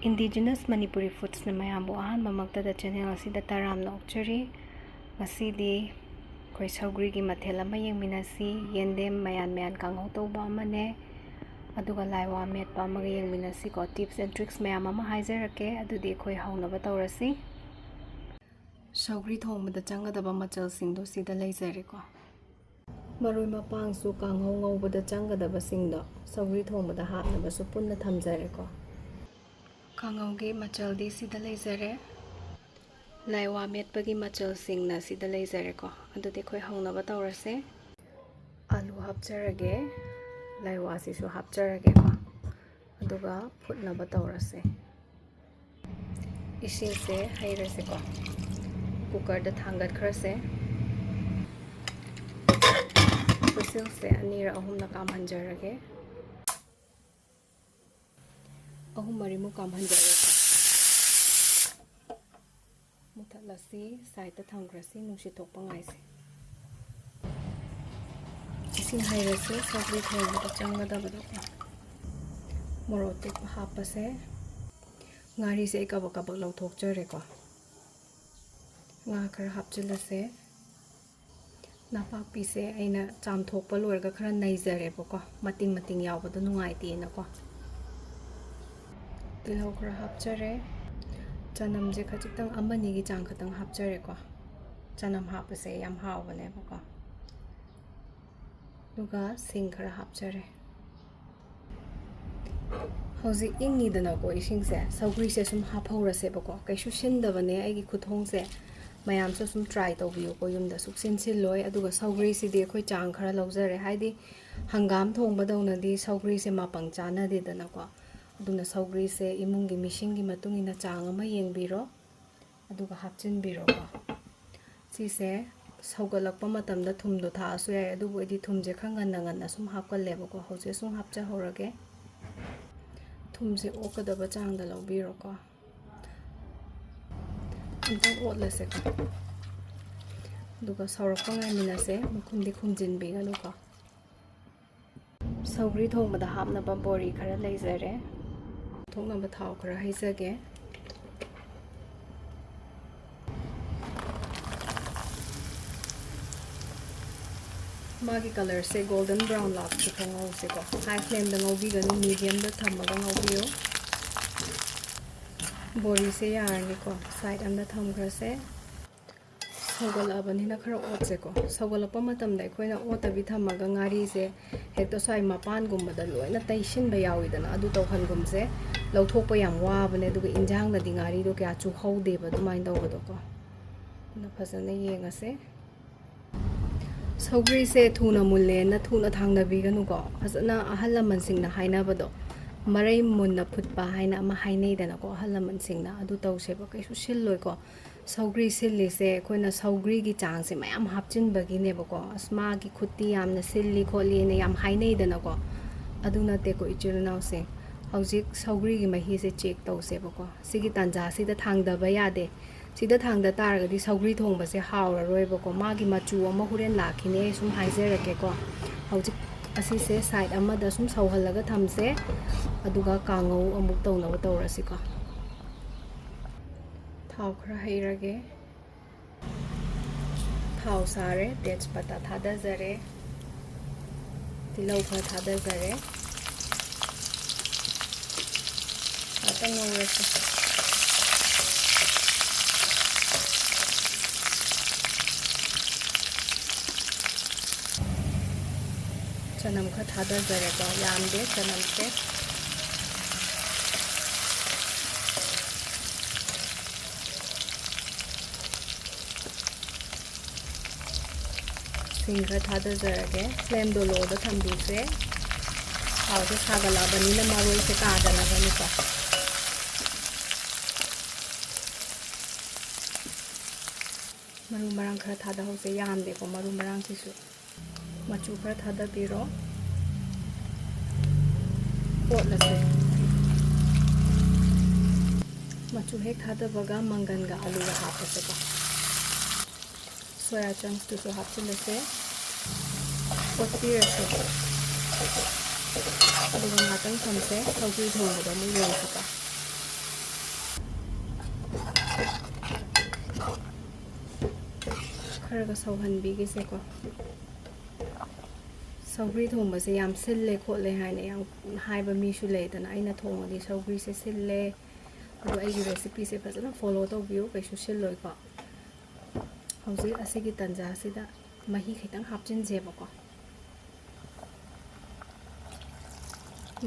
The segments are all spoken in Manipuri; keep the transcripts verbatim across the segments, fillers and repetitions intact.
Indigenous Manipuri Foodsꯅ ꯃꯌꯥꯝꯕꯨ ꯑꯍꯥꯟꯕꯃꯛꯇꯗ channel ꯑꯁꯤꯗ ꯇꯔꯥꯝꯅ ꯑꯣꯛꯆꯔꯤ꯫ ꯉꯁꯤꯗꯤ ꯑꯩꯈꯣꯏ ꯁꯧꯒ꯭ꯔꯤꯒꯤ ꯃꯊꯦꯜ ꯑꯃ ꯌꯦꯡꯃꯤꯟꯅꯁꯤ꯫ ꯌꯦꯟꯗꯦꯝ ꯃꯌꯥꯟ ꯃꯌꯥꯟ ꯀꯥꯡꯍꯧ ꯇꯧꯕ ꯑꯃꯅꯦ, ꯑꯗꯨꯒ ꯂꯥꯏꯋꯥ ꯃꯦꯠꯄ ꯑꯃꯒ ꯌꯦꯡꯃꯤꯟꯅꯁꯤꯀꯣ꯫ Tips and tricks ꯃꯌꯥꯝ ꯑꯃ ꯍꯥꯏꯖꯔꯛꯀꯦ꯫ ꯑꯗꯨꯗꯤ ꯑꯩꯈꯣꯏ ꯍꯧꯅꯕ ꯇꯧꯔꯁꯤ꯫ ꯁꯧꯒ꯭ꯔꯤ ꯊꯣꯡꯕꯗ ꯆꯪꯒꯗꯕ ꯃꯆꯜꯁꯤꯡꯗꯣ ꯁꯤꯗ ꯂꯩꯖꯔꯦꯀꯣ꯫ ꯃꯔꯣꯏ ꯃꯄꯥꯡꯁꯨ ꯀꯥꯡꯍꯧ ꯉꯧꯕꯗ ꯆꯪꯒꯗꯕꯁꯤꯡꯗꯣ ꯁꯧꯒ꯭ꯔꯤ ꯊꯣꯡꯕꯗ ꯍꯥꯞꯅꯕꯁꯨ ꯄꯨꯟꯅ ꯊꯝꯖꯔꯦꯀꯣ꯫ ꯀꯥꯡꯍꯧꯒꯤ ꯃꯆꯜꯗꯤ ꯁꯤꯗ ꯂꯩꯖꯔꯦ꯫ ꯂꯥꯏꯋꯥ ꯃꯦꯠꯄꯒꯤ ꯃꯆꯜꯁꯤꯡꯅ ꯁꯤꯗ ꯂꯩꯖꯔꯦꯀꯣ꯫ ꯑꯗꯨꯗꯤ ꯑꯩꯈꯣꯏ ꯍꯧꯅꯕ ꯇꯧꯔꯁꯦ꯫ ꯑꯂꯨ ꯍꯥꯞꯆꯔꯒꯦ, ꯂꯥꯏꯋꯥꯁꯤꯁꯨ ꯍꯥꯞꯆꯔꯒꯦꯀꯣ, ꯑꯗꯨꯒ ꯐꯨꯠꯅꯕ ꯇꯧꯔꯁꯦ꯫ ꯏꯁꯤꯡꯁꯦ ꯍꯩꯔꯁꯦꯀꯣ꯫ Cookerꯗ ꯊꯥꯡꯒꯠꯈ꯭ꯔꯁꯦ꯫ Whistleꯁꯦ ꯑꯅꯤꯔ ꯑꯍꯨꯝꯂ ꯀꯥꯝꯍꯟꯖꯔꯒꯦ꯫ ꯑꯍꯨꯝ ꯃꯔꯤꯃꯨꯛ ꯀꯥꯝꯍꯟꯖꯔꯒꯦ꯫ ꯃꯨꯊꯠꯂꯁꯤ, sideꯇ ꯊꯝꯈ꯭ꯔꯁꯤ, ꯅꯨꯡꯁꯤꯠ ꯊꯣꯛꯄ ꯉꯥꯏꯁꯤ꯫ ꯏꯁꯤꯡ ꯍꯩꯔꯁꯤ, ꯁꯧꯒ꯭ꯔꯤ ꯊꯣꯡꯕꯗ ꯆꯪꯒꯗꯕꯗꯣ꯫ ꯃꯣꯔꯣꯛ ꯑꯇꯦꯛꯄ ꯍꯥꯞꯄꯁꯦ꯫ ꯉꯥꯔꯤꯁꯦ ꯑꯩ ꯀꯕꯛ ꯀꯕꯛ ꯂꯧꯊꯣꯛꯆꯔꯦꯀꯣ꯫ ꯉꯥ ꯈꯔ ꯍꯥꯞꯆꯤꯜꯂꯁꯦ꯫ ꯅꯄꯥꯛꯄꯤꯁꯦ ꯑꯩꯅ ꯆꯥꯝꯊꯣꯛꯄ ꯂꯣꯏꯔꯒ ꯈꯔ ꯅꯩꯖꯔꯦꯕꯀꯣ, ꯃꯇꯤꯡ ꯃꯇꯤꯡ ꯌꯥꯎꯕꯗꯣ ꯅꯨꯡꯉꯥꯏꯇꯦꯅꯀꯣ꯫ ꯇꯤꯜꯍꯧ ꯈꯔ ꯍꯥꯞꯆꯔꯦ꯫ ꯆꯅꯝꯁꯦ ꯈꯖꯤꯛꯇꯪ, ꯑꯃꯅꯤꯒꯤ ꯆꯥꯡ ꯈꯛꯇꯪ ꯍꯥꯞꯆꯔꯦꯀꯣ꯫ ꯆꯅꯝ ꯍꯥꯞꯄꯁꯦ ꯌꯥꯝ ꯍꯥꯎꯕꯅꯦꯕꯀꯣ꯫ ꯑꯗꯨꯒ ꯁꯤꯡ ꯈꯔ ꯍꯥꯞꯆꯔꯦ꯫ ꯍꯧꯖꯤꯛ ꯏꯪꯉꯤꯗꯅꯀꯣ ꯏꯁꯤꯡꯁꯦ, ꯁꯧꯒ꯭ꯔꯤꯁꯦ ꯁꯨꯝ ꯍꯥꯞꯍꯧꯔꯁꯦꯕꯀꯣ꯫ ꯀꯩꯁꯨ ꯁꯤꯟꯗꯕꯅꯦ ꯑꯩꯒꯤ ꯈꯨꯊꯣꯡꯁꯦ, ꯃꯌꯥꯝꯁꯨ ꯁꯨꯝ try ꯇꯧꯕꯤꯌꯨꯀꯣ ꯌꯨꯝꯗ꯫ ꯁꯨꯛꯁꯤꯟ ꯁꯤꯜꯂꯣꯏ꯫ ꯑꯗꯨꯒ ꯁꯧꯒ꯭ꯔꯤꯁꯤꯗꯤ ꯑꯩꯈꯣꯏ ꯆꯥꯡ ꯈꯔ ꯂꯧꯖꯔꯦ, ꯍꯥꯏꯗꯤ ꯍꯪꯒꯥꯝ ꯊꯣꯡꯕꯗꯧꯅꯗꯤ ꯁꯧꯒ꯭ꯔꯤꯁꯦ ꯃꯄꯪ ꯆꯥꯅꯗꯦꯗꯅꯀꯣ꯫ ꯑꯗꯨꯅ ꯁꯧꯒ꯭ꯔꯤꯁꯦ ꯏꯃꯨꯡꯒꯤ ꯃꯤꯁꯤꯡꯒꯤ ꯃꯇꯨꯡ ꯏꯟꯅ ꯆꯥꯡ ꯑꯃ ꯌꯦꯡꯕꯤꯔꯣ, ꯑꯗꯨꯒ ꯍꯥꯞꯆꯤꯟꯕꯤꯔꯣꯀꯣ꯫ ꯁꯤꯁꯦ ꯁꯧꯒꯠꯂꯛꯄ ꯃꯇꯝꯗ ꯊꯨꯝꯗꯣ ꯊꯥꯛꯑꯁꯨ ꯌꯥꯏ, ꯑꯗꯨꯕꯨ ꯑꯩꯗꯤ ꯊꯨꯝꯁꯦ ꯈꯔ ꯉꯟꯅ ꯉꯟꯅ ꯁꯨꯝ ꯍꯥꯞꯀꯜꯂꯦꯕꯀꯣ꯫ ꯍꯧꯖꯤꯛ ꯁꯨꯝ ꯍꯥꯞꯆꯍꯧꯔꯒꯦ꯫ ꯊꯨꯝꯁꯦ ꯑꯣꯛꯀꯗꯕ ꯆꯥꯡꯗ ꯂꯧꯕꯤꯔꯣꯀꯣ꯫ ꯑꯝꯇꯪ ꯑꯣꯠꯂꯁꯦꯀꯣ꯫ ꯑꯗꯨꯒ ꯁꯧꯔꯛꯄ ꯉꯥꯏꯃꯤꯟꯅꯁꯦ, ꯃꯈꯨꯝꯗꯤ ꯈꯨꯝꯖꯤꯟꯕꯤꯒꯅꯨꯀꯣ꯫ ꯁꯧꯒ꯭ꯔꯤ ꯊꯣꯡꯕꯗ ꯍꯥꯞꯅꯕ ꯕꯣꯔꯤ ꯈꯔ ꯂꯩꯖꯔꯦ꯫ ꯊꯣꯛꯅꯕ ꯊꯥꯎ ꯈꯔ ꯍꯩꯖꯒꯦ꯫ ꯃꯥꯒꯤ colorꯁꯦ golden brown ꯂꯥꯛꯇ꯭ꯔꯤꯐꯥꯎ ꯉꯧꯁꯦꯀꯣ꯫ High flameꯗ ꯉꯧꯕꯤꯒꯅꯨ, mediumꯗ ꯊꯝꯃꯒ ꯉꯧꯕꯤꯌꯨ꯫ ꯕꯣꯔꯤꯁꯦ ꯌꯥꯔꯅꯤꯀꯣ, side ꯑꯝꯗ ꯊꯝꯈ꯭ꯔꯁꯦ꯫ ꯁꯧꯒꯠꯂꯛꯑꯕꯅꯤꯅ ꯈꯔ ꯑꯣꯠꯁꯦꯀꯣ꯫ ꯁꯧꯒꯠꯂꯛꯄ ꯃꯇꯝꯗ ꯑꯩꯈꯣꯏꯅ ꯑꯣꯠꯇꯕꯤ ꯊꯝꯃꯒ ꯉꯥꯔꯤꯁꯦ ꯍꯦꯛꯇ ꯁ꯭ꯋꯥꯏ ꯃꯄꯥꯟꯒꯨꯝꯕꯗ ꯂꯣꯏꯅ ꯇꯩꯁꯤꯟꯕ ꯌꯥꯎꯋꯤꯗꯅ, ꯑꯗꯨ ꯇꯧꯍꯟꯒꯨꯝꯁꯦ꯫ ꯂꯧꯊꯣꯛꯄ ꯌꯥꯝ ꯋꯥꯕꯅꯦ, ꯑꯗꯨꯒ ꯏꯟꯖꯥꯡꯗꯗꯤ ꯉꯥꯔꯤꯗꯣ ꯀꯌꯥ ꯆꯨꯍꯧꯗꯦꯕ ꯑꯗꯨꯃꯥꯏꯅ ꯇꯧꯕꯗꯣꯀꯣ꯫ ꯑꯗꯨꯅ ꯐꯖꯅ ꯌꯦꯡꯉꯁꯦ꯫ ꯁꯧꯒ꯭ꯔꯤꯁꯦ ꯊꯨꯅ ꯃꯨꯜꯂꯦꯅ ꯊꯨꯅ ꯊꯥꯡꯗꯕꯤꯒꯅꯨꯀꯣ꯫ ꯐꯖꯅ ꯑꯍꯜ ꯂꯃꯟꯁꯤꯡꯅ ꯍꯥꯏꯅꯕꯗꯣ, ꯃꯔꯩ ꯃꯨꯟꯅ ꯐꯨꯠꯄ ꯍꯥꯏꯅ ꯑꯃ ꯍꯥꯏꯅꯩꯗꯅꯀꯣ, ꯑꯍꯜ ꯂꯃꯟꯁꯤꯡꯅ꯫ ꯑꯗꯨ ꯇꯧꯁꯦꯕ, ꯀꯩꯁꯨ ꯁꯤꯜꯂꯣꯏꯀꯣ꯫ ꯁꯧꯒ꯭ꯔꯤ ꯁꯤꯜꯂꯤꯁꯦ ꯑꯩꯈꯣꯏꯅ ꯁꯧꯒ꯭ꯔꯤꯒꯤ ꯆꯥꯡꯁꯦ ꯃꯌꯥꯝ ꯍꯥꯞꯆꯤꯟꯕꯒꯤꯅꯦꯕꯀꯣ꯫ "ꯑꯁ, ꯃꯥꯒꯤ ꯈꯨꯠꯇꯤ ꯌꯥꯝꯅ ꯁꯤꯜꯂꯤ ꯈꯣꯠꯂꯤꯅ" ꯌꯥꯝ ꯍꯥꯏꯅꯩꯗꯅꯀꯣ꯫ ꯑꯗꯨ ꯅꯠꯇꯦꯀꯣ, ꯏꯆꯤꯜ ꯏꯅꯥꯎꯁꯤꯡ꯫ ꯍꯧꯖꯤꯛ ꯁꯧꯒ꯭ꯔꯤꯒꯤ ꯃꯍꯤꯁꯦ check ꯇꯧꯁꯦꯕꯀꯣ꯫ ꯁꯤꯒꯤ ꯇꯥꯟꯖꯥꯁꯤꯗ ꯊꯥꯡꯗꯕ ꯌꯥꯗꯦ꯫ ꯁꯤꯗ ꯊꯥꯡꯗ ꯇꯥꯔꯒꯗꯤ ꯁꯧꯒ꯭ꯔꯤ ꯊꯣꯡꯕꯁꯦ ꯍꯥꯎꯔꯔꯣꯏꯕꯀꯣ꯫ ꯃꯥꯒꯤ ꯃꯆꯨ ꯑꯃ ꯍꯣꯔꯦꯟ ꯂꯥꯛꯈꯤꯅꯤ, ꯑꯩ ꯁꯨꯝ ꯍꯥꯏꯖꯔꯛꯀꯦꯀꯣ꯫ ꯍꯧꯖꯤꯛ ꯑꯁꯤꯁꯦ side ꯑꯃꯗ ꯁꯨꯝ ꯁꯧꯍꯜꯂꯒ ꯊꯝꯁꯦ, ꯑꯗꯨꯒ ꯀꯥꯡꯉꯧ ꯑꯃꯨꯛ ꯇꯧꯅꯕ ꯇꯧꯔꯁꯤꯀꯣ꯫ ꯊꯥꯎ ꯈꯔ ꯍꯩꯔꯒꯦ꯫ ꯊꯥꯎ ꯁꯥꯔꯦ, ꯇꯦꯖꯄꯇꯥ ꯊꯥꯗꯖꯔꯦ, ꯇꯤꯜꯍꯧ ꯈꯔ ꯊꯥꯗꯖꯔꯦ꯫ ꯉꯥꯛꯇꯪ ꯉꯧꯔꯁꯤ꯫ ꯆꯅꯝ ꯈꯔ ꯊꯥꯗꯖꯔꯦꯀꯣ, ꯌꯥꯝꯗꯦ ꯆꯅꯝꯁꯦ꯫ ꯁꯤꯡ ꯈꯔ ꯊꯥꯗꯖꯔꯒꯦ꯫ Flameꯗꯣ lowꯗ ꯊꯝꯕꯤꯁꯦ꯫ ꯊꯥꯎꯁꯦ ꯁꯥꯒꯠꯂꯛꯑꯕꯅꯤꯅ ꯃꯔꯣꯏꯁꯦ ꯀꯥꯗꯅꯕꯅꯤꯀꯣ꯫ ꯃꯔꯨ ꯃꯔꯥꯡ ꯈꯔ ꯊꯥꯗꯍꯧꯁꯦ, ꯌꯥꯝꯗꯦꯀꯣ ꯃꯔꯨ ꯃꯔꯥꯡꯁꯤꯁꯨ꯫ ꯃꯆꯨ ꯈꯔ ꯊꯥꯗꯕꯤꯔꯣ꯫ ꯑꯣꯠꯂꯁꯦ꯫ ꯃꯆꯨ ꯍꯦꯛ ꯊꯥꯗꯕꯒ ꯃꯪꯒꯟꯒ ꯑꯂꯨꯒ ꯍꯥꯞꯄꯁꯦꯀꯣ꯫ Soya chunksꯇꯨꯁꯨ ꯍꯥꯞꯆꯤꯜꯂꯁꯦ꯫ ꯑꯣꯠꯄꯤꯔꯁꯦ꯫ ꯑꯗꯨꯒ ꯉꯥꯛꯇꯪ ꯊꯝꯁꯦ, ꯁꯧꯒ꯭ꯔꯤ ꯊꯣꯡꯕꯗꯣ ꯑꯃꯨꯛ ꯌꯦꯡꯁꯤꯀꯣ꯫ ꯈꯔꯒ ꯁꯧꯍꯟꯕꯤꯒꯤꯁꯦꯀꯣ꯫ ꯁꯧꯒ꯭ꯔꯤ ꯊꯣꯡꯕꯁꯦ ꯌꯥꯝ ꯁꯤꯜꯂꯦ ꯈꯣꯠꯂꯦ ꯍꯥꯏꯅ ꯌꯥꯝ ꯍꯥꯏꯕ ꯃꯤꯁꯨ ꯂꯩꯗꯅ, ꯑꯩꯅ ꯊꯣꯡꯉꯗꯤ ꯁꯧꯒ꯭ꯔꯤꯁꯦ ꯁꯤꯜꯂꯦ, ꯑꯗꯣ ꯑꯩꯒꯤ recipeꯁꯦ ꯐꯖꯅ follow ꯇꯧꯕꯤꯌꯨ, ꯀꯩꯁꯨ ꯁꯤꯜꯂꯣꯏꯀꯣ꯫ ꯍꯧꯖꯤꯛ ꯑꯁꯤꯒꯤ ꯇꯥꯟꯖꯥꯁꯤꯗ ꯃꯍꯤ ꯈꯤꯇꯪ ꯍꯥꯞꯆꯤꯟꯁꯦꯕꯀꯣ꯫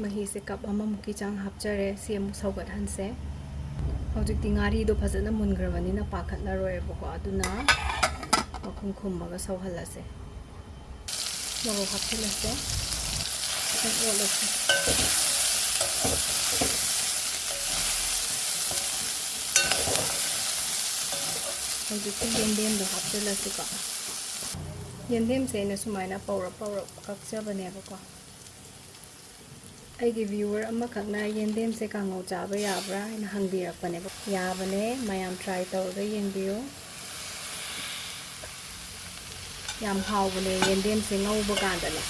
ꯃꯍꯤꯁꯦ cup ꯑꯃꯃꯨꯛꯀꯤ ꯆꯥꯡ ꯍꯥꯞꯆꯔꯦ꯫ ꯁꯤ ꯑꯃꯨꯛ ꯁꯧꯒꯠꯍꯟꯁꯦ꯫ ꯍꯧꯖꯤꯛꯇꯤ ꯉꯥꯔꯤꯗꯣ ꯐꯖꯅ ꯃꯨꯟꯈ꯭ꯔꯕꯅꯤꯅ ꯄꯥꯈꯠꯂꯔꯣꯏꯕꯀꯣ, ꯑꯗꯨꯅ ꯃꯈꯨꯝ ꯈꯨꯝꯃꯒ ꯁꯧꯍꯜꯂꯁꯦ꯫ ꯃꯣꯔꯣꯛ ꯍꯥꯞꯆꯤꯜꯂꯁꯦ꯫ ꯈꯤꯇꯪ ꯑꯣꯠꯂꯁꯦ꯫ ꯍꯧꯖꯤꯛꯇꯤ ꯌꯦꯟꯗꯦꯝꯗꯣ ꯍꯥꯞꯆꯤꯜꯂꯁꯤꯀꯣ꯫ ꯌꯦꯟꯗꯦꯝꯁꯦ ꯑꯩꯅ ꯁꯨꯃꯥꯏꯅ ꯄꯧꯔꯞ ꯄꯧꯔꯞ ꯀꯛꯆꯕꯅꯦꯕꯀꯣ꯫ ꯑꯩꯒꯤ viewer ꯑꯃꯈꯛꯅ ꯌꯦꯟꯗꯦꯝꯁꯦ ꯀꯥꯡꯉꯧ ꯆꯥꯕ ꯌꯥꯕ꯭ꯔꯥ ꯍꯥꯏꯅ ꯍꯪꯕꯤꯔꯛꯄꯅꯦꯕ꯫ ꯌꯥꯕꯅꯦ, ꯃꯌꯥꯝ try ꯇꯧꯔꯒ ꯌꯦꯡꯕꯤꯌꯨ꯫ ꯌꯥꯝ ꯍꯥꯎꯕꯅꯦ ꯌꯦꯟꯗꯦꯝꯁꯦ ꯉꯧꯕ ꯀꯥꯟꯗꯅꯦ꯫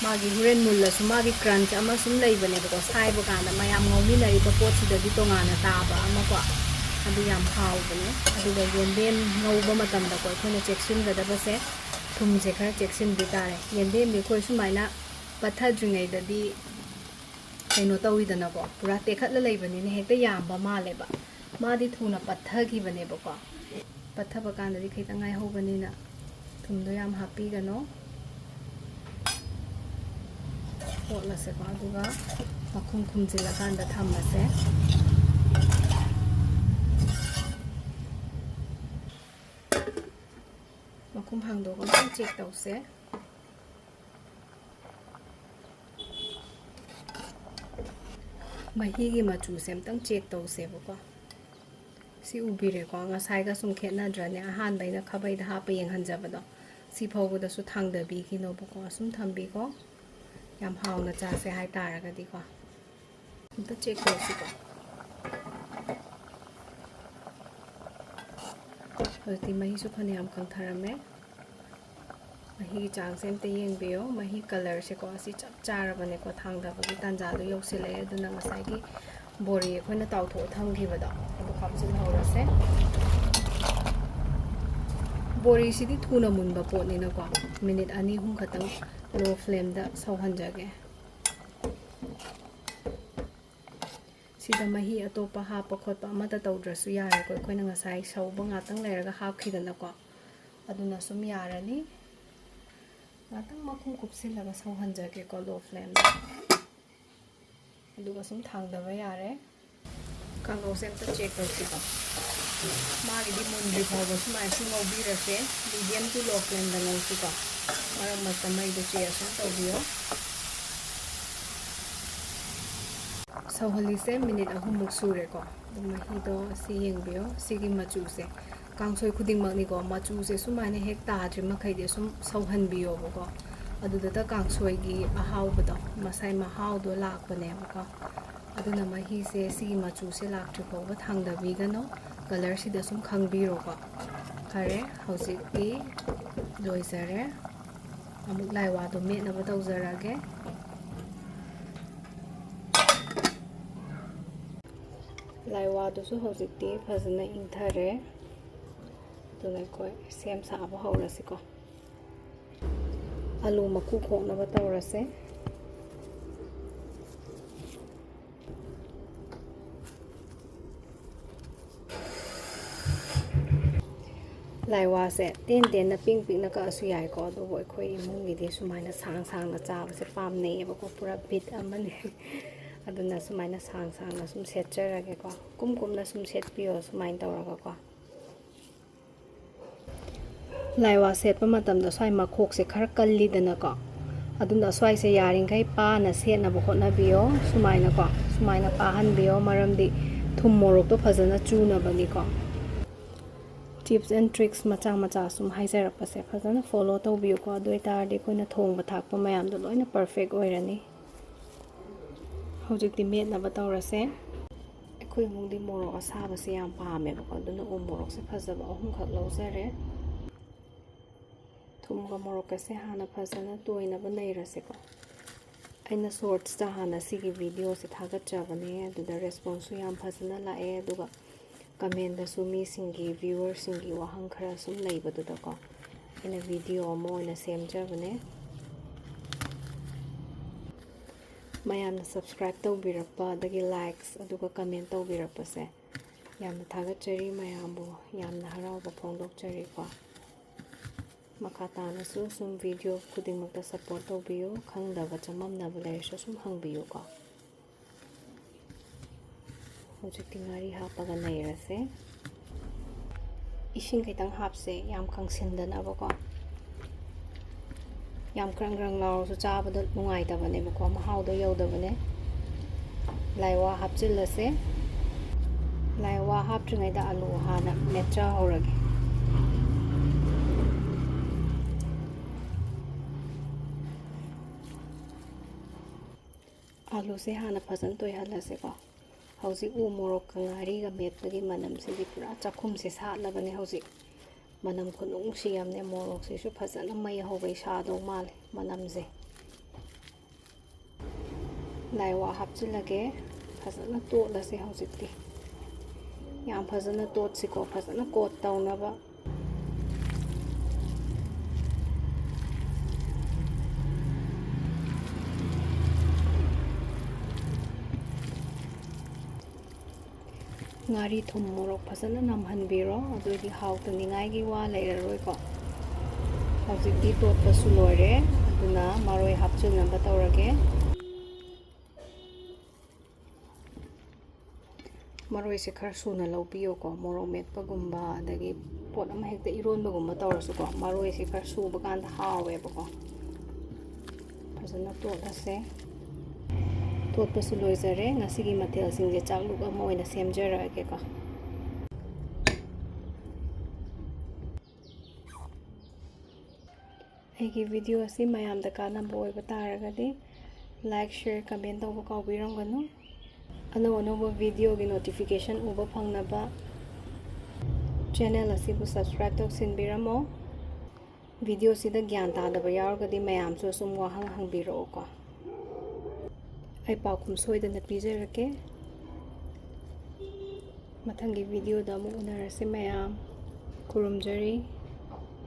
ꯃꯥꯒꯤ ꯍꯣꯔꯦꯟ ꯃꯨꯜꯂꯁꯨ ꯃꯥꯒꯤ crunch ꯑꯃ ꯁꯨꯝ ꯂꯩꯕꯅꯦꯕꯀꯣ, ꯁꯥꯏꯕ ꯀꯥꯟꯗ ꯃꯌꯥꯝ ꯉꯧꯃꯤꯟꯅꯔꯤꯕ ꯄꯣꯠꯁꯤꯗꯒꯤ ꯇꯣꯉꯥꯟꯅ ꯇꯥꯕ ꯑꯃꯀꯣ꯫ ꯑꯗꯨ ꯌꯥꯝ ꯍꯥꯎꯕꯅꯦ꯫ ꯑꯗꯨꯒ ꯌꯦꯟꯗꯦꯝ ꯉꯧꯕ ꯃꯇꯝꯗꯀꯣ ꯑꯩꯈꯣꯏꯅ ꯆꯦꯛꯁꯤꯟꯒꯗꯕꯁꯦ, ꯊꯨꯝꯁꯦ ꯈꯔ ꯆꯦꯛꯁꯤꯟꯕꯤ ꯇꯥꯔꯦ꯫ ꯌꯦꯟꯗꯦꯝꯗꯤ ꯑꯩꯈꯣꯏ ꯁꯨꯃꯥꯏꯅ ꯄꯠꯊꯗ꯭ꯔꯤꯉꯩꯗꯗꯤ ꯀꯩꯅꯣ ꯇꯧꯋꯤꯗꯅꯀꯣ, ꯄꯨꯔꯥ ꯇꯦꯛꯈꯠꯂ ꯂꯩꯕꯅꯤꯅ ꯍꯦꯛꯇ ꯌꯥꯝꯕ ꯃꯥꯜꯂꯦꯕ꯫ ꯃꯥꯗꯤ ꯊꯨꯅ ꯄꯠꯊꯈꯤꯕꯅꯦꯕꯀꯣ꯫ ꯄꯠꯊꯕ ꯀꯥꯟꯗꯗꯤ ꯈꯤꯇꯪ ꯉꯥꯏꯍꯧꯕꯅꯤꯅ ꯊꯨꯝꯗꯣ ꯌꯥꯝ ꯍꯥꯞꯄꯤꯒꯅꯣ꯫ ꯑꯣꯠꯂꯁꯦꯀꯣ, ꯑꯗꯨꯒ ꯃꯈꯨꯝ ꯈꯨꯝꯖꯤꯜꯂꯀꯥꯟꯗ ꯊꯝꯃꯁꯦ꯫ ꯃꯈꯨꯝ ꯍꯥꯡꯗꯣꯛꯑꯒ ꯑꯃꯨꯛꯇꯪ check ꯇꯧꯁꯦ꯫ ꯃꯍꯤꯒꯤ ꯃꯆꯨꯁꯦ ꯑꯝꯇꯪ check ꯇꯧꯁꯦꯕꯀꯣ꯫ ꯁꯤ ꯎꯕꯤꯔꯦꯀꯣ, ꯉꯁꯥꯏꯒ ꯁꯨꯝ ꯈꯦꯠꯅꯗ꯭ꯔꯅꯦ? ꯑꯍꯥꯟꯕ ꯑꯩꯅ ꯈꯥꯕꯩꯗ ꯍꯥꯞꯄ ꯌꯦꯡꯍꯟꯖꯕꯗꯣ, ꯁꯤ ꯐꯥꯎꯕꯗꯁꯨ ꯊꯥꯡꯗꯕꯤꯈꯤꯅꯣꯕꯀꯣ, ꯑꯁꯨꯝ ꯊꯝꯕꯤꯀꯣ꯫ ꯌꯥꯝ ꯍꯥꯎꯅ ꯆꯥꯁꯦ ꯍꯥꯏꯇꯥꯔꯒꯗꯤꯀꯣ꯫ ꯑꯝꯇ check ꯇꯧꯁꯤꯀꯣ꯫ ꯍꯧꯖꯤꯛꯇꯤ ꯃꯍꯤꯁꯨ ꯐꯅꯌꯥꯝ ꯀꯪꯊꯔꯝꯃꯦ꯫ ꯃꯍꯤꯒꯤ ꯆꯥꯡꯁꯦ ꯑꯝꯇ ꯌꯦꯡꯕꯤꯌꯣ꯫ ꯃꯍꯤ ꯀꯂꯔꯁꯦꯀꯣ, ꯑꯁꯤ ꯆꯞ ꯆꯥꯔꯕꯅꯦꯀꯣ, ꯊꯥꯡꯗꯕꯒꯤ ꯇꯥꯟꯖꯥꯗꯣ ꯌꯧꯁꯤꯜꯂꯛꯑꯦ꯫ ꯑꯗꯨꯅ ꯉꯁꯥꯏꯒꯤ ꯕꯣꯔꯤ ꯑꯩꯈꯣꯏꯅ ꯇꯥꯎꯊꯣꯛꯑ ꯊꯝꯈꯤꯕꯗꯣ, ꯑꯗꯨ ꯍꯥꯞꯆꯤꯜꯍꯧꯔꯁꯦ꯫ ꯕꯣꯔꯤꯁꯤꯗꯤ ꯊꯨꯅ ꯃꯨꯟꯕ ꯄꯣꯠꯅꯤꯅꯀꯣ, ꯃꯤꯅꯤꯠ ꯑꯅꯤ ꯑꯍꯨꯝ ꯈꯛꯇꯪ ꯂꯣ ꯐ꯭ꯂꯦꯝꯗ ꯁꯧꯍꯟꯖꯒꯦ꯫ ꯁꯤꯗ ꯃꯍꯤ ꯑꯇꯣꯞꯄ ꯍꯥꯞꯄ ꯈꯣꯠꯄ ꯑꯃꯠꯇ ꯇꯧꯗ꯭ꯔꯁꯨ ꯌꯥꯔꯦꯀꯣ, ꯑꯩꯈꯣꯏꯅ ꯉꯁꯥꯏ ꯁꯧꯕ ꯉꯥꯛꯇꯪ ꯂꯩꯔꯒ ꯍꯥꯞꯈꯤꯗꯅꯀꯣ, ꯑꯗꯨꯅ ꯁꯨꯝ ꯌꯥꯔꯅꯤ꯫ ꯉꯥꯛꯇꯪ ꯃꯈꯨꯝ ꯀꯨꯞꯁꯤꯜꯂꯒ ꯁꯧꯍꯟꯖꯒꯦꯀꯣ, ꯂꯣ ꯐ꯭ꯂꯦꯝꯗ꯫ ꯑꯗꯨꯒ ꯁꯨꯝ ꯊꯥꯡꯗꯕ ꯌꯥꯔꯦ꯫ ꯀꯥꯡꯉꯧꯁꯦ ꯑꯝꯇ ꯆꯦꯛ ꯇꯧꯁꯤꯀꯣ꯫ ꯃꯥꯒꯤꯗꯤ ꯃꯨꯟꯗ꯭ꯔꯤ ꯐꯥꯎꯕ ꯁꯨꯃꯥꯏꯅ ꯁꯨꯝ ꯉꯧꯕꯤꯔꯁꯦ꯫ ꯃꯤꯗꯤꯌꯝ ꯇꯨ ꯂꯣ ꯐ꯭ꯂꯦꯝꯗ ꯉꯧꯁꯤꯀꯣ꯫ ꯃꯔꯛ ꯃꯔꯛꯇ ꯃꯩꯗꯣ ꯆꯦꯛ ꯑꯁꯨꯝ ꯇꯧꯕꯤꯌꯣ꯫ ꯁꯧꯍꯜꯂꯤꯁꯦ ꯃꯤꯅꯤꯠ ꯑꯍꯨꯝꯃꯨꯛ ꯁꯨꯔꯦꯀꯣ꯫ ꯑꯗꯨ ꯃꯍꯤꯗꯣ ꯁꯤ ꯌꯦꯡꯕꯤꯌꯣ꯫ ꯁꯤꯒꯤ ꯃꯆꯨꯁꯦ, ꯀꯥꯡꯁꯣꯏ ꯈꯨꯗꯤꯡꯃꯛꯅꯤꯀꯣ, ꯃꯆꯨꯁꯦ ꯁꯨꯃꯥꯏꯅ ꯍꯦꯛ ꯇꯥꯗ꯭ꯔꯤ ꯃꯈꯩꯗꯤ ꯁꯨꯝ ꯁꯧꯍꯟꯕꯤꯌꯣꯕꯀꯣ꯫ ꯑꯗꯨꯗꯇ ꯀꯥꯡꯁꯣꯏꯒꯤ ꯑꯍꯥꯎꯕꯗꯣ, ꯃꯁꯥꯏ ꯃꯍꯥꯎꯗꯣ ꯂꯥꯛꯄꯅꯦꯕꯀꯣ꯫ ꯑꯗꯨꯅ ꯃꯍꯤꯁꯦ ꯁꯤꯒꯤ ꯃꯆꯨꯁꯦ ꯂꯥꯛꯇ꯭ꯔꯤ ꯐꯥꯎꯕ ꯊꯥꯡꯗꯕꯤꯒꯅꯣ꯫ ꯀꯂꯔꯁꯤꯗ ꯁꯨꯝ ꯈꯪꯕꯤꯔꯣꯀꯣ꯫ ꯐꯔꯦ, ꯍꯧꯖꯤꯛꯇꯤ ꯂꯣꯏꯖꯔꯦ꯫ ꯑꯃꯨꯛ ꯂꯥꯏꯋꯥꯗꯣ ꯃꯦꯠꯅꯕ ꯇꯧꯖꯔꯒꯦ꯫ ꯂꯥꯏꯋꯥꯗꯨꯁꯨ ꯍꯧꯖꯤꯛꯇꯤ ꯐꯖꯅ ꯏꯪꯊꯔꯦ꯫ ꯑꯗꯨꯅ ꯑꯩꯈꯣꯏ ꯁꯦꯝ ꯁꯥꯕ ꯍꯧꯔꯁꯤꯀꯣ꯫ ꯑꯂꯨ ꯃꯀꯨ ꯈꯣꯛꯅꯕ ꯇꯧꯔꯁꯦ꯫ ꯂꯥꯏꯋꯥꯁꯦ ꯇꯦꯟ ꯇꯦꯟꯅ ꯄꯤꯡ ꯄꯤꯛꯅ ꯀꯛꯑꯁꯨ ꯌꯥꯏꯀꯣ, ꯑꯗꯨꯕꯨ ꯑꯩꯈꯣꯏ ꯏꯃꯨꯡꯒꯤꯗꯤ ꯁꯨꯃꯥꯏꯅ ꯁꯥꯡ ꯁꯥꯡꯅ ꯆꯥꯕꯁꯦ ꯄꯥꯝꯅꯩꯌꯦꯕꯀꯣ, ꯄꯨꯔꯥ ꯕꯤꯠ ꯑꯃꯅꯤ꯫ ꯑꯗꯨꯅ ꯁꯨꯃꯥꯏꯅ ꯁꯥꯡ ꯁꯥꯡꯅ ꯁꯨꯝ ꯁꯦꯠꯆꯔꯒꯦꯀꯣ꯫ ꯀꯨꯝ ꯀꯨꯝꯅ ꯁꯨꯝ ꯁꯦꯠꯄꯤꯌꯣ ꯁꯨꯃꯥꯏꯅ ꯇꯧꯔꯒꯀꯣ꯫ ꯂꯥꯏꯋꯥ ꯁꯦꯠꯄ ꯃꯇꯝꯗ ꯁ꯭ꯋꯥꯏ ꯃꯈꯣꯛꯁꯦ ꯈꯔ ꯀꯜꯂꯤꯗꯅꯀꯣ, ꯑꯗꯨꯅ ꯁ꯭ꯋꯥꯏꯁꯦ ꯌꯥꯔꯤꯈꯩ ꯄꯥꯅ ꯁꯦꯠꯅꯕ ꯍꯣꯠꯅꯕꯤꯌꯣ꯫ ꯁꯨꯃꯥꯏꯅꯀꯣ, ꯁꯨꯃꯥꯏꯅ ꯄꯥꯍꯟꯕꯤꯌꯣ, ꯃꯔꯝꯗꯤ ꯊꯨꯝ ꯃꯣꯔꯣꯛꯇꯣ ꯐꯖꯅ ꯆꯨꯅꯕꯅꯤꯀꯣ꯫ Tips and tricks ꯃꯆꯥ ꯃꯆꯥ ꯁꯨꯝ ꯍꯥꯏꯖꯔꯛꯄꯁꯦ ꯐꯖꯅ follow ꯇꯧꯕꯤꯌꯨꯀꯣ꯫ ꯑꯗꯨ ꯑꯣꯏꯇꯥꯔꯗꯤ ꯑꯩꯈꯣꯏꯅ ꯊꯣꯡꯕ ꯊꯥꯛꯄ ꯃꯌꯥꯝꯗꯣ ꯂꯣꯏꯅ perfect ꯑꯣꯏꯔꯅꯤ꯫ ꯍꯧꯖꯤꯛꯇꯤ ꯃꯦꯠꯅꯕ ꯇꯧꯔꯁꯦ꯫ ꯑꯩꯈꯣꯏ ꯏꯃꯨꯡꯗꯤ ꯃꯣꯔꯣꯛ ꯑꯁꯥꯕꯁꯦ ꯌꯥꯝ ꯄꯥꯝꯃꯦꯕꯀꯣ, ꯑꯗꯨꯅ ꯎ ꯃꯣꯔꯣꯛꯁꯦ ꯐꯖꯕ ꯑꯍꯨꯝꯈꯛ ꯂꯧꯖꯔꯦ꯫ ꯊꯨꯝꯒ ꯃꯣꯔꯣꯛꯀꯁꯦ ꯍꯥꯟꯅ ꯐꯖꯅ ꯇꯣꯏꯅꯕ ꯅꯩꯔꯁꯦꯀꯣ꯫ ꯑꯩꯅ ꯁꯣꯔꯠꯁꯇ ꯍꯥꯟꯅ ꯁꯤꯒꯤ ꯚꯤꯗꯤꯑꯣꯁꯦ ꯊꯥꯒꯠꯆꯕꯅꯦ, ꯑꯗꯨꯗ ꯔꯦꯁꯄꯣꯟꯁꯁꯨ ꯌꯥꯝ ꯐꯖꯅ ꯂꯥꯛꯑꯦ, ꯑꯗꯨꯒ ꯀꯃꯦꯟꯗꯁꯨ ꯃꯤꯁꯤꯡꯒꯤ, ꯚ꯭ꯌꯨꯋꯔꯁꯤꯡꯒꯤ ꯋꯥꯍꯪ ꯈꯔ ꯁꯨꯝ ꯂꯩꯕꯗꯨꯗꯀꯣ, ꯑꯩꯅ ꯚꯤꯗꯤꯑꯣ ꯑꯃ ꯑꯣꯏꯅ ꯁꯦꯝꯖꯕꯅꯦ꯫ ꯃꯌꯥꯝꯅ ꯁꯕꯁꯀ꯭ꯔꯥꯏꯕ ꯇꯧꯕꯤꯔꯛꯄ, ꯑꯗꯒꯤ ꯂꯥꯏꯛꯁ, ꯑꯗꯨꯒ ꯀꯃꯦꯟ ꯇꯧꯕꯤꯔꯛꯄꯁꯦ ꯌꯥꯝꯅ ꯊꯥꯒꯠꯆꯔꯤ꯫ ꯃꯌꯥꯝꯕꯨ ꯌꯥꯝꯅ ꯍꯔꯥꯎꯕ ꯐꯣꯡꯗꯣꯛꯆꯔꯤꯀꯣ꯫ ꯃꯈꯥ ꯇꯥꯅꯁꯨ ꯁꯨꯝ ꯚꯤꯗꯤꯑꯣ ꯈꯨꯗꯤꯡꯃꯛꯇ ꯁꯞꯄꯣꯔꯠ ꯇꯧꯕꯤꯌꯨ꯫ ꯈꯪꯗꯕ, ꯆꯃꯝꯅꯕ ꯂꯩꯔꯁꯨ ꯁꯨꯝ ꯍꯪꯕꯤꯌꯨꯀꯣ꯫ ꯍꯧꯖꯤꯛꯇꯤ ꯉꯥꯔꯤ ꯍꯥꯞꯄꯒ ꯅꯩꯔꯁꯦ꯫ ꯏꯁꯤꯡ ꯈꯤꯇꯪ ꯍꯥꯞꯁꯦ, ꯌꯥꯝ ꯀꯪꯁꯤꯟꯗꯅꯕꯀꯣ꯫ ꯌꯥꯝ ꯀ꯭ꯔꯪ ꯀ꯭ꯔꯪ ꯂꯥꯎꯔꯁꯨ ꯆꯥꯕꯗ ꯅꯨꯡꯉꯥꯏꯇꯕꯅꯦꯕꯀꯣ, ꯃꯍꯥꯎꯗꯣ ꯌꯧꯗꯕꯅꯦ꯫ ꯂꯥꯏꯋꯥ ꯍꯥꯞꯆꯤꯜꯂꯁꯦ꯫ ꯂꯥꯏꯋꯥ ꯍꯥꯞꯇ꯭ꯔꯤꯉꯩꯗ ꯑꯂꯨ ꯍꯥꯟꯅ ꯃꯦꯠꯆꯍꯧꯔꯒꯦ꯫ ꯑꯂꯨꯁꯦ ꯍꯥꯟꯅ ꯐꯖꯅ ꯇꯣꯏꯍꯜꯂꯁꯦꯀꯣ꯫ ꯍꯧꯖꯤꯛ ꯎ ꯃꯣꯔꯣꯛꯀ ꯉꯥꯔꯤꯒ ꯃꯦꯠꯄꯒꯤ ꯃꯅꯝꯁꯤꯗꯤ ꯄꯨꯔꯥ ꯆꯥꯛꯈꯨꯝꯁꯦ ꯁꯥꯠꯂꯕꯅꯦ ꯍꯧꯖꯤꯛ꯫ ꯃꯅꯝ ꯈꯨꯅꯨꯡꯁꯤ ꯑꯃꯅꯦ꯫ ꯃꯣꯔꯣꯛꯁꯤꯁꯨ ꯐꯖꯅ ꯃꯩ ꯍꯧꯕꯩ ꯁꯥꯗꯧ ꯃꯥꯜꯂꯦ ꯃꯅꯝꯁꯦ꯫ ꯂꯥꯏꯋꯥ ꯍꯥꯞꯆꯤꯜꯂꯒꯦ꯫ ꯐꯖꯅ ꯇꯣꯠꯂꯁꯦ ꯍꯧꯖꯤꯛꯇꯤ꯫ ꯌꯥꯝ ꯐꯖꯅ ꯇꯣꯠꯁꯤꯀꯣ, ꯐꯖꯅ ꯀꯣꯠ ꯇꯧꯅꯕ꯫ ꯉꯥꯔꯤ, ꯊꯨꯝ, ꯃꯣꯔꯣꯛ ꯐꯖꯅ ꯅꯝꯍꯟꯕꯤꯔꯣ, ꯑꯗꯨꯑꯣꯏꯗꯤ ꯍꯥꯎꯇꯅꯤꯡꯉꯥꯏꯒꯤ ꯋꯥ ꯂꯩꯔꯔꯣꯏꯀꯣ꯫ ꯍꯧꯖꯤꯛꯇꯤ ꯇꯣꯠꯄꯁꯨ ꯂꯣꯏꯔꯦ, ꯑꯗꯨꯅ ꯃꯔꯣꯏ ꯍꯥꯞꯆꯤꯟꯅꯕ ꯇꯧꯔꯒꯦ꯫ ꯃꯔꯣꯏꯁꯦ ꯈꯔ ꯁꯨꯅ ꯂꯧꯕꯤꯌꯣꯀꯣ꯫ ꯃꯣꯔꯣꯛ ꯃꯦꯠꯄꯒꯨꯝꯕ, ꯑꯗꯒꯤ ꯄꯣꯠ ꯑꯃ ꯍꯦꯛꯇ ꯏꯔꯣꯟꯕꯒꯨꯝꯕ ꯇꯧꯔꯁꯨꯀꯣ, ꯃꯔꯣꯏꯁꯦ ꯈꯔ ꯁꯨꯕ ꯀꯥꯟꯗ ꯍꯥꯎꯋꯦꯕꯀꯣ꯫ ꯐꯖꯅ ꯇꯣꯠꯂꯁꯦ꯫ ꯇꯣꯠꯄꯁꯨ ꯂꯣꯏꯖꯔꯦ꯫ ꯉꯁꯤꯒꯤ ꯃꯊꯦꯜꯁꯤꯡꯁꯦ ꯆꯥꯛꯂꯨꯛ ꯑꯃ ꯑꯣꯏꯅ ꯁꯦꯝꯖꯔꯛꯑꯒꯦꯀꯣ꯫ ꯑꯩꯒꯤ ꯚꯤꯗꯤꯑꯣ ꯑꯁꯤ ꯃꯌꯥꯝꯗ ꯀꯥꯟꯅꯕ ꯑꯣꯏꯕ ꯇꯥꯔꯒꯗꯤ, ꯂꯥꯏꯛ, ꯁꯤꯌꯔ, ꯀꯃꯦꯟ ꯇꯧꯕ ꯀꯥꯎꯕꯤꯔꯝꯒꯅꯨ꯫ ꯑꯅꯧ ꯑꯅꯧꯕ ꯚꯤꯗꯤꯑꯣꯒꯤ ꯅꯣꯇꯤꯐꯤꯀꯦꯁꯟ ꯎꯕ ꯐꯪꯅꯕ ꯆꯦꯅꯦꯜ ꯑꯁꯤꯕꯨ ꯁꯕꯁꯀ꯭ꯔꯥꯏꯕ ꯇꯧꯁꯤꯟꯕꯤꯔꯝꯃꯣ꯫ ꯚꯤꯗꯤꯑꯣꯁꯤꯗ ꯒ꯭ꯌꯥꯟ ꯇꯥꯗꯕ ꯌꯥꯎꯔꯒꯗꯤ ꯃꯌꯥꯝꯁꯨ ꯑꯁꯨꯝ ꯋꯥꯍꯪ ꯍꯪꯕꯤꯔꯛꯑꯣꯀꯣ꯫ ꯑꯩ ꯄꯥꯎꯈꯨꯝ ꯁꯣꯏꯗꯅ ꯄꯤꯖꯔꯛꯀꯦ꯫ ꯃꯊꯪꯒꯤ ꯚꯤꯗꯤꯑꯣꯗ ꯑꯃꯨꯛ ꯎꯅꯔꯁꯤ ꯃꯌꯥꯝ꯫ ꯈꯨꯔꯨꯝꯖꯔꯤ꯫